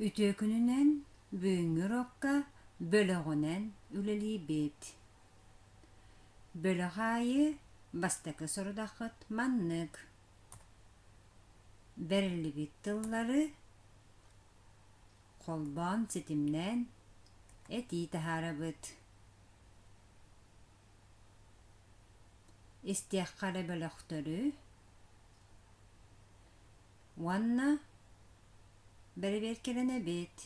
Үтүө күнүнэн бүгүҥҥү уруокка бөлөҕүнэн үлэлиибит. Бөлөх аайы бастакы сорудаххыт маннык: бэриллибит тыллары холбоон ситимнээн этии таһаарабыт. Истиэххэ эрэ бөлөхтөрү уонна бэрэбиэркэлэнэбит.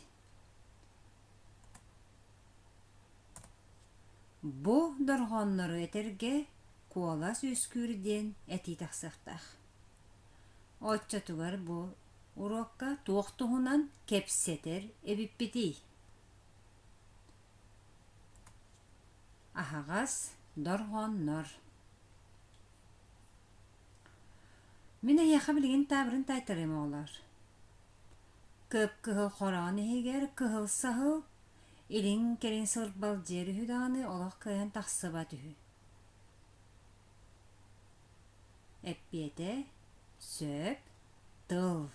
Бу дорҕооннору этэргэ куолас үөскүүр диэн этии тахсыахтаах. Оччотугар бу уруокка туох туһунан кэпсэтэр эбиппитий? Аһаҕас дорҕооннор. Мин эйиэхэ билигин таабырын таайтарыам оҕолоор. Кып-кыһыл хороон иһигэр кыһыл саһыл, илин-кэлин сырбалдьыйар үһү даҕаны олох кыайан тахсыбат үһү. Эппиэтэ сөп, тыл.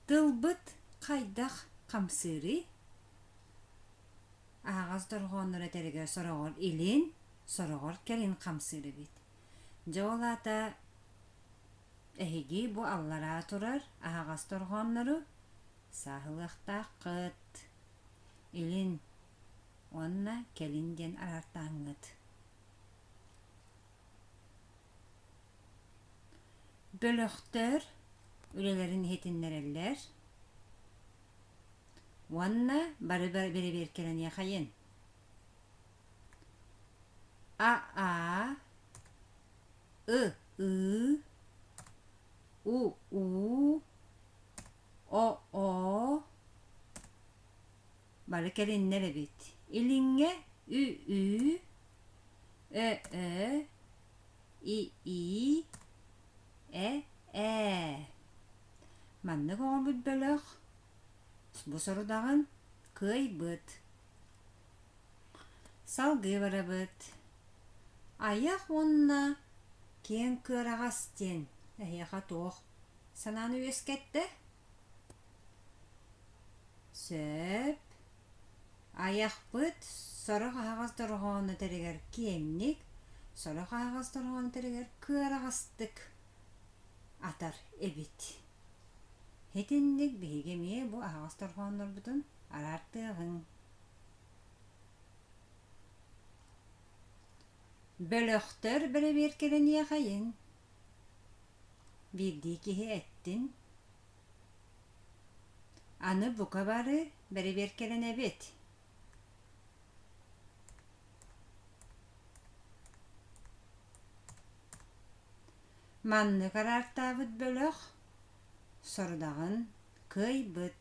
Тылбыт хайдах хамсыырый? Аһаҕас дорҕооннор этэригэр сороҕор илин, сороҕор кэлин хамсыыр эбит. Дьэ ол аата эһиги бу аллараа турар аһаҕас дорҕооннору сааһылыахтааххыт. Илин уонна кэлин диэн араартааҥҥыт. Бөлөхтөр үлэлэрин иһитиннэрэллэр уонна бары бэрэбиэркэлэниэхэйин. А-а, ы-ыы, у-уу, о-оо бары кэлиннэр эбит. Илиҥҥэ ү-үү, ö-ö, и-ии, э-ээ. Маннык оҥорбут бөлөх бу сорудаҕын кыайбыт. Салгыы барабыт. Айах уонна киэҥ кыараҕас диэн эһиэхэ туох санааны үөскэттэ? Сөп. Айахпыт сорох аһаҕас дорҕоону этэригэр киэҥник, сорох аһаҕас дорҕоону этэригэр кыараҕастык атар эбит. Итинник биһиги эмиэ бу аһаҕас дорҕооннорбутун араартыаҕыҥ. Бөлөхтөр бэрэбиэркэлэниэхэйиҥ. Биирдии киһи эттин. Аны бука бары бэрэбиэркэлэнэбит. Маннык араартаабыт бөлөх сорудаҕын кыайбыт.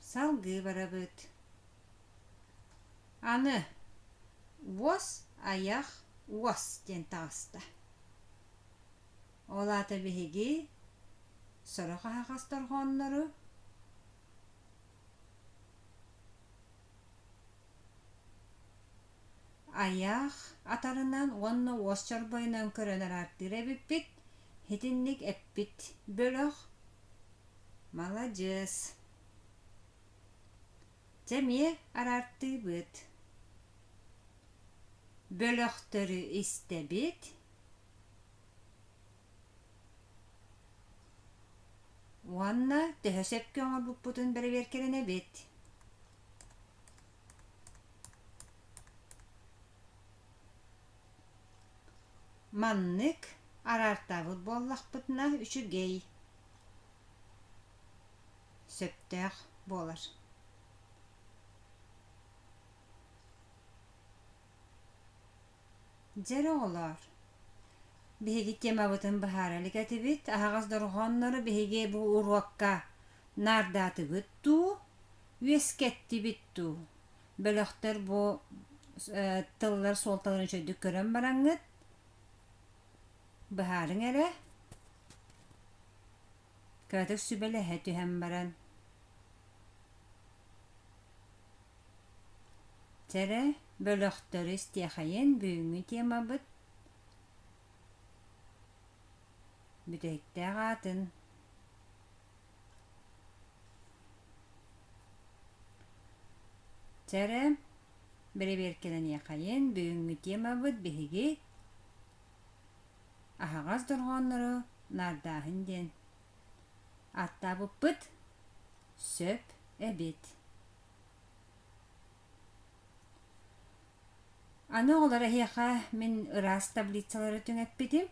Салгыы барабыт. Аны уос айах уос диэн таҕыста. Ол аата биһиги сорох аһаҕас дорҕооннору айах атарынан уонна уос чорбойунан көрөн араартыыр эбиппит. Итинник эппит бөлөх Маладьыас. Дьэ эмиэ араартыыбыт. Бөлөхтөрү истэбит. Уонна төһө сөпкө оҥорбуппутун бэрэбиэркэлэнэбит. Маннык араартаабыт буоллахпытына үчүгэй, сөптөөх буолар. Дьэ эрэ оҕолоор, биһиги темабытын быһаара илик этибит, аһаҕас дорҕооннору биһиги бу уруокка наардаатыбыт дуу, үөскэттибит дуу? Бөлөхтөр бу тыллар суолталарын үчүгэйдик көрөн бараҥҥыт быһаарыҥ эрэ. Кыратык сүбэлэһэ түһэн баран. Чэ эрэ, бөлөхтөрү истиэхэйин бүгүҥҥү темабыт бүтэһиктээх аатын. Чэ эрэ, бэрэбиэркэлэниэхэйин, бүгүҥҥү темабыт биһиги аһаҕас дорҕооннору наардааһын диэн ааттаабыппыт сөп эбит. Аны оҕолор эһиэхэ мин ыраас таблицалары түҥэппитим.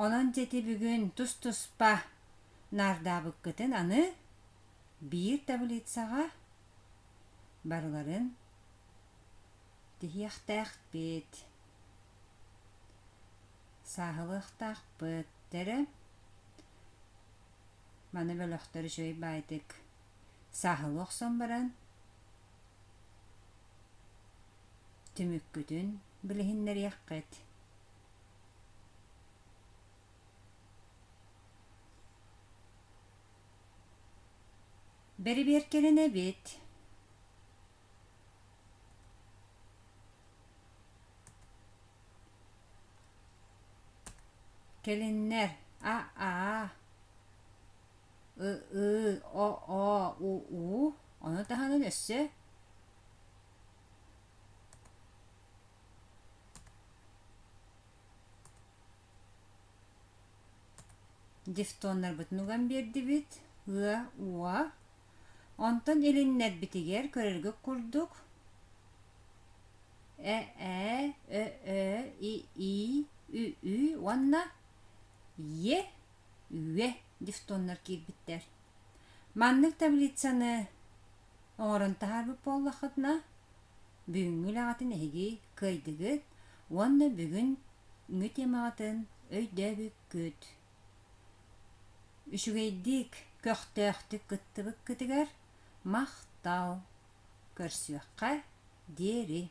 Онон дьэти бүгүн тус-туспа наардаабыккытын аны биир таблицаҕа барыларын тиһиэхтээхпит, сааһылыахтаахпыт эрэ. Маны бөлөхтөр үчүгэй баайдык сааһылыы охсон баран түмүккүтүн билиһиннэриэххит. Бэрэбиэркэлэнэбит. Кэлиннэр а-аа, ы-ыы, о-оо, у-уу, ону таһынан өссө Дифтоннарбытын уган биэрдибит ыа, уа. Онтон илиннэрбитигэр көрөргүт курдук э-ээ, ө-өө, и-ии, ү-ү уонна е, үө дифтоннар киирбиттэр. Маннык таблицаны оҥорон таһаарбыт буоллаххытына, бүгүҥҥү үлэҕитин эһиги кыайдыгыт уонна бүгүҥҥү темаҕытын өйдөөбүккүт. Үчүгэйдик, көхтөөхтүк кыттыбыккытыгар махтал! Көрсүөххэ диэри!